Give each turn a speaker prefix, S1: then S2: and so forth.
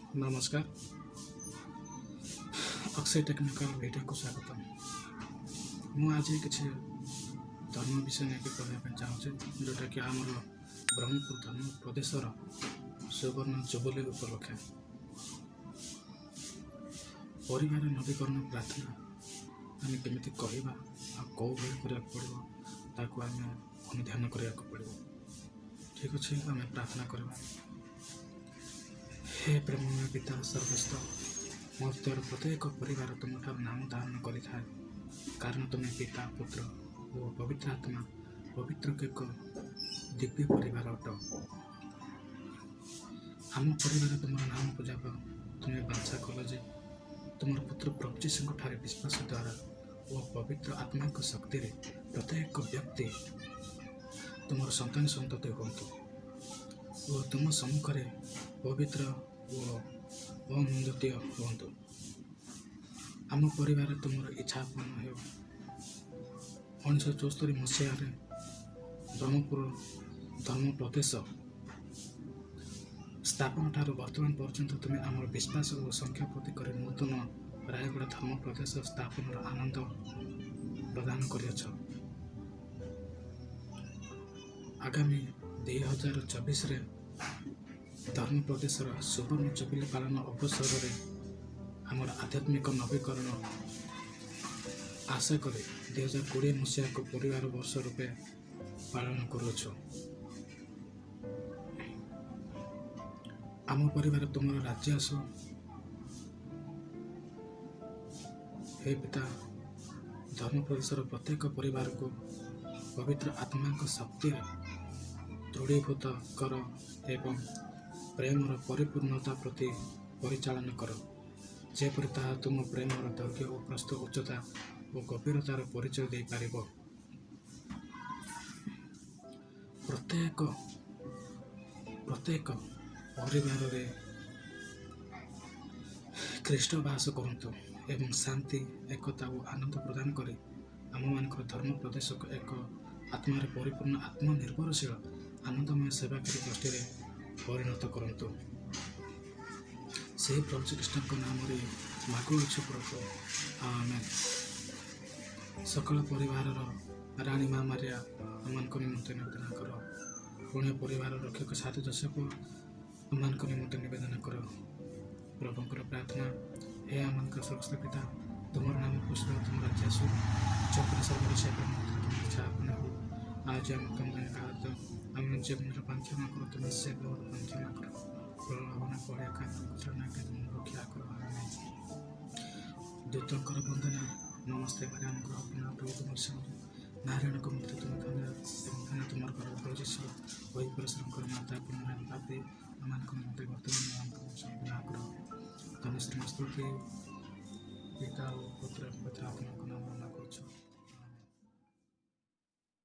S1: ନମସ୍କାର, ଅକ୍ଷୟ ଟେକ୍ନିକାଲ ଭିଡ଼ିଓକୁ ସ୍ୱାଗତ। ମୁଁ ଆଜି କିଛି ଧର୍ମ ବିଷୟ ନେଇକି କହିବା ପାଇଁ ଚାହୁଁଛି, ଯେଉଁଟାକି ଆମର ବ୍ରହ୍ମପୁର ଧର୍ମ ପ୍ରଦେଶର ସୁବର୍ଣ୍ଣ ଜୁବଲି ଉପଲକ୍ଷେ ପରିବାର ନବୀକରଣ ପ୍ରାର୍ଥନା ଆମେ କେମିତି କହିବା ଆଉ କେଉଁ ଭଳି କରିବାକୁ ପଡ଼ିବ, ତାକୁ ଆମେ ଅନୁଧ୍ୟାନ କରିବାକୁ ପଡ଼ିବ। ଠିକ୍ ଅଛି, ଆମେ ପ୍ରାର୍ଥନା କରିବା। ହେ ପ୍ରେମମୟ ପିତା ସର୍ବସ୍ଥ, ମର୍ତ୍ତ୍ୟର ପ୍ରତ୍ୟେକ ପରିବାର ତୁମଠାରୁ ନାମ ଧାରଣ କରିଥାଏ, କାରଣ ତୁମେ ପିତା, ପୁତ୍ର ଓ ପବିତ୍ର ଆତ୍ମା ପବିତ୍ର ଏକ ଦିବ୍ୟ ପରିବାର ଅଟ। ଆମ ପରିବାର ତୁମର ନାମ ପୂଜା ପାଉ। ତୁମେ ବାଞ୍ଛା କଲ ଯେ ତୁମର ପୁତ୍ର ପ୍ରଭୁ ଯୀଶୁଙ୍କ ଠାରେ ବିଶ୍ୱାସ ଦ୍ୱାରା ଓ ପବିତ୍ର ଆତ୍ମାଙ୍କ ଶକ୍ତିରେ ପ୍ରତ୍ୟେକ ବ୍ୟକ୍ତି ତୁମର ସନ୍ତାନ ସନ୍ତତି ହୁଅନ୍ତୁ ଓ ତୁମ ସମ୍ମୁଖରେ ପବିତ୍ର ଓ ଅନିନ୍ଦନୀୟ ହୁଅନ୍ତୁ। ଆମ ପରିବାର ତୁମର ଇଚ୍ଛା ପୂର୍ଣ୍ଣ ହେଉ। 1974 ମସିହାରେ ବ୍ରହ୍ମପୁର ଧର୍ମ ପ୍ରଦେଶ ସ୍ଥାପନ ଠାରୁ ବର୍ତ୍ତମାନ ପର୍ଯ୍ୟନ୍ତ ତୁମେ ଆମର ବିଶ୍ୱାସ ଓ ସଂଖ୍ୟା ପ୍ରତି କରି ନୂତନ ରାୟଗଡ଼ା ଧର୍ମ ପ୍ରଦେଶ ସ୍ଥାପନର ଆନନ୍ଦ ପ୍ରଦାନ କରିଅଛ। ଆଗାମୀ 2024ରେ ଧର୍ମ ପ୍ରଦେଶର ସୁବର୍ଣ୍ଣ ଜୁବିଲି ପାଳନ ଅବସରରେ ଆମର ଆଧ୍ୟାତ୍ମିକ ନବୀକରଣ ଆଶା କରି 2020 ମସିହାକୁ ପରିବାର ବର୍ଷ ରୂପେ ପାଳନ କରୁଅଛୁ। ଆମ ପରିବାର ତୁମର ରାଜ୍ୟ ଆସୁ। ହେ ପିତା, ଧର୍ମ ପ୍ରଦେଶର ପ୍ରତ୍ୟେକ ପରିବାରକୁ ପବିତ୍ର ଆତ୍ମାଙ୍କ ଶକ୍ତିରେ ଦୃଢ଼ୀଭୂତ କର ଏବଂ ପ୍ରେମର ପରିପୂର୍ଣ୍ଣତା ପ୍ରତି ପରିଚାଳନା କର, ଯେପରି ତାହା ତୁମ ପ୍ରେମର ଦୈର୍ଘ୍ୟ ଓ ପ୍ରସ୍ଥ, ଉଚ୍ଚତା ଓ ଗଭୀରତାର ପରିଚୟ ଦେଇପାରିବ। ପ୍ରତ୍ୟେକ ପରିବାରରେ ଖ୍ରୀଷ୍ଟ ବାସ କରନ୍ତୁ ଏବଂ ଶାନ୍ତି, ଏକତା ଓ ଆନନ୍ଦ ପ୍ରଦାନ କରି ଆମମାନଙ୍କର ଧର୍ମ ପ୍ରଦେଶକୁ ଏକ ଆତ୍ମାରେ ପରିପୂର୍ଣ୍ଣ, ଆତ୍ମନିର୍ଭରଶୀଳ, ଆନନ୍ଦମୟ ସେବାକାରୀ ଗୋଷ୍ଠୀରେ ପରିଣତ କରନ୍ତୁ। ସେହି ପ୍ରଭୁ ଖ୍ରୀଷ୍ଟଙ୍କ ନାମରେ ମାଗୁଅଛୁ ପ୍ରଭୁ, ଆମେନ୍। ସକଳ ପରିବାରର ରାଣୀ ମା ମାରିଆ, ଆମମାନଙ୍କ ନିମନ୍ତେ ନିବେଦନ କର। ପୁଣ୍ୟ ପରିବାର ରକ୍ଷକ ସାଧୁ ଯୋସେଫ, ଆମମାନଙ୍କ ନିମନ୍ତେ ନିବେଦନ କର। ପ୍ରଭୁଙ୍କର ପ୍ରାର୍ଥନା। ହେ ଆମମାନଙ୍କ ସ୍ୱର୍ଗସ୍ଥ ପିତା, ତୁମର ନାମ ପୂଜିତ, ତୁମ ରାଜ୍ୟ ଆସୁ, ଯେପରି ସ୍ୱର୍ଗରେ ସେପରି ତୁମ ଇଚ୍ଛା ପୂର୍ଣ୍ଣ ହେଉ। ଆଜି ଆମକୁ ଦୈନିକ ଖାଦ୍ୟ, ଆମେ ଜୀବନର ପାଣି କ୍ଷମା କର, ତୁମେ ସେ ପାଣି କ୍ଷମା କର। ପ୍ରଲୋଭନ ପଡ଼ିଆ ତୁମ ରକ୍ଷା କର। ଆମେନ୍। ଦୂତଙ୍କର ବନ୍ଦନା। ନମସ୍ତେ ମାରିଆ, ଅନୁଗ୍ରହ ପୂର୍ଣ୍ଣ, ପ୍ରଭୁ ତୁମର ସଙ୍ଗରେ, ନାରାୟଣଙ୍କ ମଧ୍ୟରେ ତୁମେ ଧନ୍ୟ ଏବଂ ଧନ୍ୟ ତୁମର ଗର୍ଭ ଯୀଶୁ। ହୋଇ ପରମେଶ୍ୱରଙ୍କର ମାତା, ପୁନରାୟ ପାପୀ ଆମମାନଙ୍କ ନିମନ୍ତେ ବର୍ତ୍ତମାନ ଆମ କର। ଧନ୍ୟଶ୍ରୀ ସ୍ତୁତି। ପିତା ଓ ପୁତ୍ର ପବିତ୍ର ଆତ୍ମାଙ୍କ ନାମରେ ମାଗୁଅଛୁ।